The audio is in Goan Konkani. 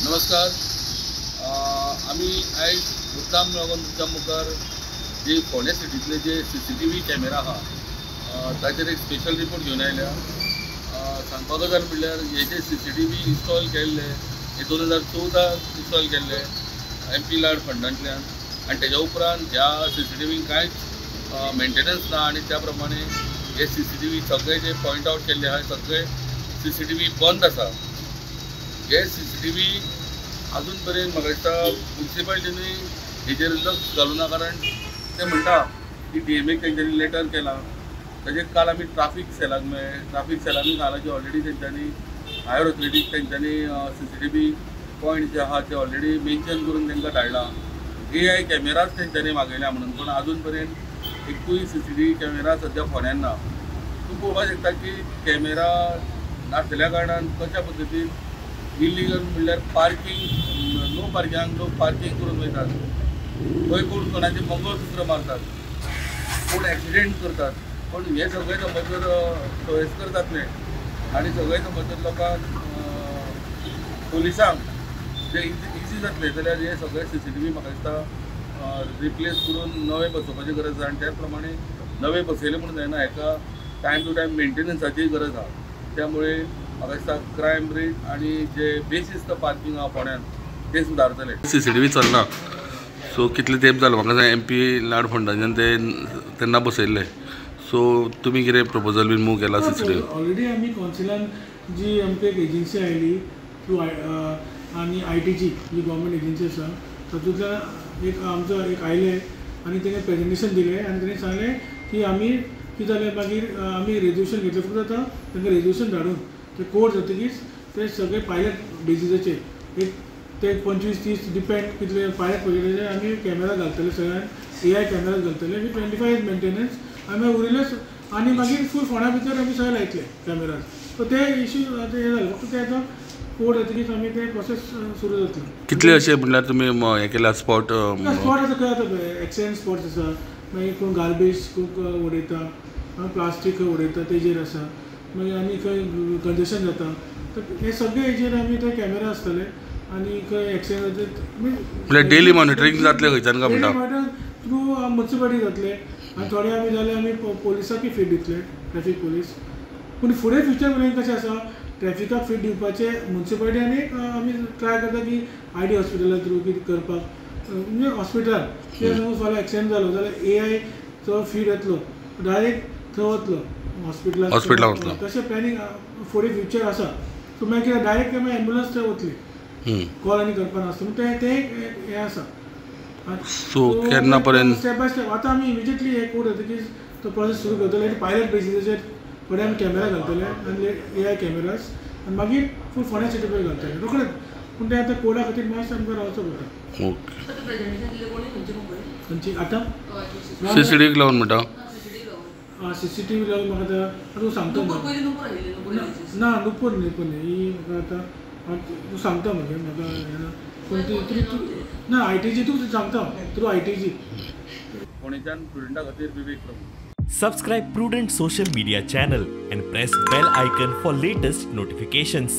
नमस्कार. आमी आयज मुद्दाम लागून तुमच्या मुखार जे फोंडें सिटींतले जे CCTV camera आहा ताचेर एक स्पेशल रिपोर्ट घेवन आयल्या. सांगपा गजाल म्हणल्यार हे जे CCTV install केल्ले हे 2014 इन्स्टॉल केल्ले MP लाड फंडांतल्यान, आनी तेज्या उपरांत ह्या CCTV कांयच मेंटेनन्स ना आनी त्या प्रमाणे हे CCTV सगळे जे पॉयंट आवट केल्ले आहा सगळे CCTV बंद आसा. हे CCTV अजून पर्यंत म्हाका दिसता मुन्सिपालिटीनूय हेजेर लक्ष घालूं ना, कारण ते म्हणटा की DMA तेंच्यांनी लेटर केलां. ताजेर काल आमी ट्राफीक सेलाक मेळ्ळे, ट्राफीक सेलानूय सांगलां की ऑलरेडी तेंच्यांनी हायर ऑथॉरिटीक तेंच्यांनी CCTV point जे आहा ते ऑलरेडी मेन्शन करून तांकां धाडलां. AI cameras तेंच्यांनी मागयल्या म्हणून, पूण अजून पर्यंत एकूय CCTV camera सद्या फोंड्यान ना. तूं पळोवपाक शकता की कॅमेरा नासल्या कारणान कशा पद्दतीन इलिगल म्हणल्यार पार्किंग, नो पार्किंगाक लोक पार्किंग करून वयतात, खंय कोण कोणाचें मंगळसूत्र मारतात, कोण एक्सिडेंट करतात, पूण हें सगळें समज जर सोयस्कर जातलें आनी सगळें समज जर लोकांक पोलिसांक जे इजी जातलें जाल्यार हे सगळे CCTV म्हाका दिसता रिप्लेस करून नवे बसोवपाची गरज आसा. आनी त्या प्रमाणे नवे बसयले म्हणून जायना, हेका टायम टू टायम मेंटेनन्साचीय गरज आसा. त्यामुळे म्हाका दिसता क्रायम रेट आनी जे बेसिस्त पार्किंग आहा फोंड्यान ते सुदारतले. CCTV चलना, सो कितले तेंप जालो म्हाका दिसता MP लाड फंडाच्यान ते तेन्ना बसयल्ले. सो तुमी कितें प्रपोजल बीन मूव केला CCTV? Already आमी कौन्सिलान जी आमकां एक एजन्सी आयली थ्रू आनी ITG जी गव्हर्मेंट एजन्सी आसा तातूंतल्यान एक आमचो एक आयले आनी तेणें प्रेजेंटेशन दिलें आनी तेणें सांगलें की आमी कितें जालें मागीर आमी रेजोल्युशन घेतलें. फक्त आतां तांकां रेजोल्युशन धाडून ते कोड जातकीच ते सगळे पायलट बेजीसाचेर एक ते 25-30 डिपेंड कितले पायलट प्रोजेक्टाचेर आमी कॅमेरा घालतले, सगळ्यान AI camera घालतले विथ 25 मेंटेनन्स आनी उरिल्ले आनी मागीर फूल फोंड्या भितर आमी सगळे लायतले कॅमेराज. सो ते इश्यू आतां हें जालें, फक्त ते आतां कोड जातकीच आमी ते प्रोसेस सुरू जातली. कितले अशें म्हणल्यार तुमी हें केला स्पॉट? स्पॉट आतां खंय आतां एक्सिडेंट स्पॉट्स आसा, मागीर कोण गार्बेज खूब उडयता, प्लास्टीक खंय उडयता तेजेर आसा, मागीर आनी खंय कंजेशन जाता, तर हे सगळे हेजेर आमी ते कॅमेरा आसतले आनी खंय एक्सिडेंट जाता म्हणल्यार डेली मॉनिटरींग जातलें खंयच्यान काय म्हणटा? थ्रू मुन्सिपालिटी जातले आनी थोडे आमी जाल्यार आमी पोलिसाकूय फीड दितले, ट्रॅफीक पोलीस. पूण फुडें फ्युचर प्लॅन कशें आसा, ट्रॅफिकाक फीड दिवपाचें मुन्सिपालिटी आनी आमी ट्राय करता की ID हॉस्पिटला थ्रू कितें करपाक, म्हणजे हॉस्पिटलान कित्याक समज फाल्यां एक्सिडेंट जालो जाल्यार AI चो फीड येतलो, डायरेक्ट थंय वतलो हॉस्पिटलान, हॉस्पिटलान. तशें प्लॅनिंग फुडें फ्युचर आसा. सो मागीर कितें डायरेक्ट मागीर एम्बुलन्स थंय वतली, कॉल आनी करपा नासता, पूण तें हें आसा. सो केन्ना पर्यंत स्टेप बाय स्टेप आतां आमी इमिजिएटली हे कोड जातकीच तो प्रोसेस सुरू करतले आनी पायलट बेजीसाचेर थोडे आमी कॅमेरा घालतले आनी AI cameras आनी मागीर फूल फोंड्या सिटी पळय घालतले रोखडेच. पूण ते आतां कोडा खातीर मातशें आमकां रावचो पडटा. ओके. खंयची आतां CCTV लावन म्हणटा? CCTV लावन म्हाका आतां तूं सांगता ना, नुपूर न्ही, नुपूर न्ही ही म्हाका आतां तूं सांगता मगे म्हाका पूण ती ना ITG तूं सांगता थ्रू ITG. फोंडेच्यान प्रुडंटा खातीर विवेक Prabhu. Subscribe Prudent social media channel and press bell icon for latest notifications.